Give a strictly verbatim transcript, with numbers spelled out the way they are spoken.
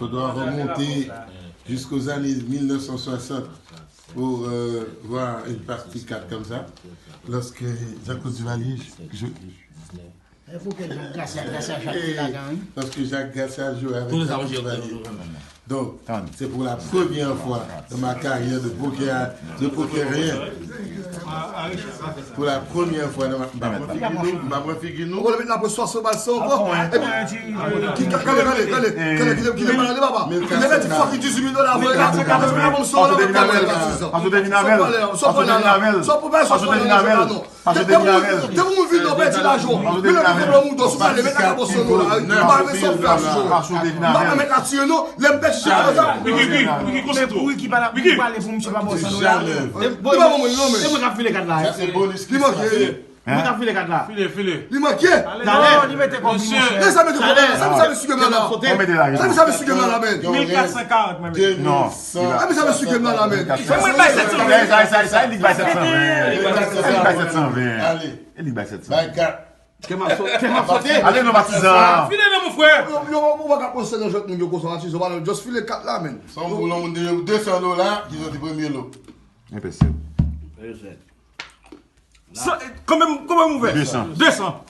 On doit remonter jusqu'aux années mille neuf cent soixante pour euh, voir une partie quatre comme ça, lorsque Jean-Claude Duvalier, je, E pou ke Jacques Garcia, Garcia Jacques te ladan, wi. Lorsque Jacques Garcia jouait avec Jean-Claude Duvalier. Donc, c'est pour la première fois dans ma carrière de poker, de pokerien. Pour la première fois dans ma carrière. Mwen figi nou, mwen figi nou. Ou konn met nan pwoswa sou bal sa ankò. Epi ki ka gade gade gade gade ki te ki te malade papa. Ki te mèt fòk ki dizuit mil dola vre la. Mwen bon sa la mwen ka wè la. Sa pale la. Sa pale la. Sa pale la. Sa pale la. Sa pale la. Te moun vin nan pèdi lajan. Mwen nan pwoblèm ou dòs ou pale met la bò sa la. Mwen pa renmen sa ou fè a sou. Mwen pa renmen la tire non. Lè m pèdi sa. Wiki, Wiki, Wiki, konsantre w. Wiki, pa la Wiki, pale pou misye pa bò sa la. Li pa bon mwen non men. Se mwen k ap file kat la. Li manke. Mwen k ap file kat la. File, file. Li manke. Non, li mete kòb li, monchè. Lè sa mete kòb la. Sa misye ap esplike m la la. Sa misye ap esplike m la la men. Mil kat san karant mwen mete. Non. Sa misye ap esplike m la la men. Fè mwen bay sèt san ven. Sa, sa, sa, li bay sèt san ven. Li bay sèt san ven. Li bay sèt san ven. Bay kat. Kè m ap sote. Kè m ap sote. Ale non, Matizan. File non, mon frè. Yo, yo, ou pa ka pran sèt nan jwèt moun yo konsa, Matizan. Just file kat la men. San moun, moun de desan dola ki soti premye lo. Enpesib. Konbyen, konbyen m ouvè? Desan. Desan.